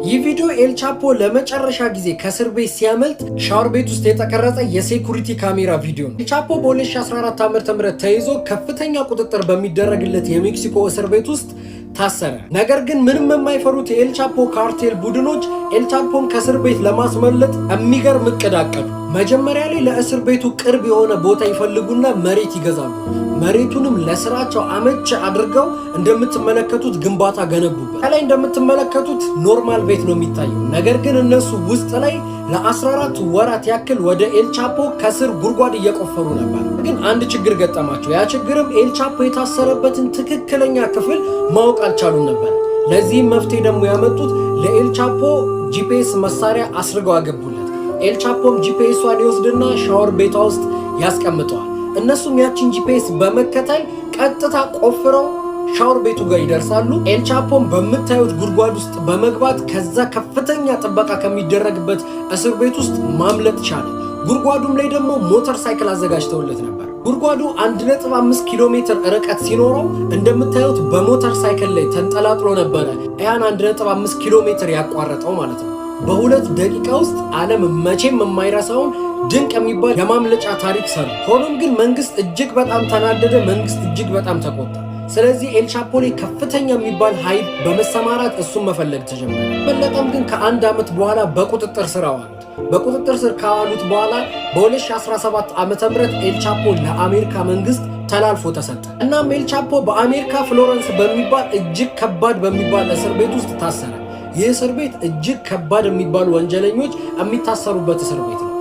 ይህ ቪዲዮ ኤልቻፖ ለመጨረሻ ጊዜ ከእስር ቤት ሲያመልጥ ሻወር ቤት ውስጥ የተቀረጸ የ security ካሜራ ቪዲዮ ነው። ኤልቻፖ በ2014 ዓ.ም ተይዞ ከፍተኛ ቁጥጥር በሚደረግለት የሜክሲኮ እስር ቤት ውስጥ ታሰረ። ነገር ግን ምንም የማይፈሩት የኤልቻፖ ካርቴል ቡድኖች ኤልቻፖን ከእስር ቤት ለማስመለጥ የሚገርም እቅድ አቀዱ። መጀመሪያ ላይ ለእስር ቤቱ ቅርብ የሆነ ቦታ ይፈልጉና መሬት ይገዛሉ። መሬቱንም ለስራቸው አመች አድርገው እንደምትመለከቱት ግንባታ ገነቡበት። ከላይ እንደምትመለከቱት normal ቤት ነው የሚታየው። ነገር ግን እነሱ ውስጥ ላይ ለ14 ወራት ያክል ወደ ኤልቻፖ ከስር ጉድጓድ እየቆፈሩ ነበር። ግን አንድ ችግር ገጠማቸው። ያ ችግርም ኤልቻፖ የታሰረበትን ትክክለኛ ክፍል ማወቅ አልቻሉም ነበር። ለዚህም መፍትሄ ደግሞ ያመጡት ለኤልቻፖ GPS መሳሪያ አስርገው አገቡለት። ኤልቻፖም GPS ሷን ይወስድና ሻወር ቤቷ ውስጥ ያስቀምጠዋል። እነሱም ያችን GPS በመከተል ቀጥታ ቆፍረው ሻወር ቤቱ ጋር ይደርሳሉ። ኤልቻፖም በምታዩት ጉድጓድ ውስጥ በመግባት ከዛ ከፍተኛ ጥበቃ ከሚደረግበት እስር ቤት ውስጥ ማምለጥ ቻለ። ጉድጓዱም ላይ ደግሞ ሞተር ሳይክል አዘጋጅተውለት ነበር። ጉድጓዱ 1.5 ኪሎ ሜትር ርቀት ሲኖረው እንደምታዩት በሞተር ሳይክል ላይ ተንጠላጥሎ ነበረ ያን 1.5 ኪሎ ሜትር ያቋረጠው ማለት ነው። በ2 ደቂቃ ውስጥ ዓለም መቼም የማይረሳውን ድንቅ የሚባል የማምለጫ ታሪክ ሰሩ። ሆኖም ግን መንግስት እጅግ በጣም ተናደደ። መንግስት እጅግ በጣም ተቆጣ። ስለዚህ ኤልቻፖ ላይ ከፍተኛ የሚባል ኃይል በመሰማራት እሱን መፈለግ ተጀመረ። በለጠም ግን ከአንድ ዓመት በኋላ በቁጥጥር ስር አዋሉት። በቁጥጥር ስር ካዋሉት በኋላ በ2017 ዓ.ም ኤልቻፖ ለአሜሪካ መንግስት ተላልፎ ተሰጠ። እናም ኤልቻፖ በአሜሪካ ፍሎረንስ በሚባል እጅግ ከባድ በሚባል እስር ቤት ውስጥ ታሰረ። ይህ እስር ቤት እጅግ ከባድ የሚባሉ ወንጀለኞች የሚታሰሩበት እስር ቤት ነው።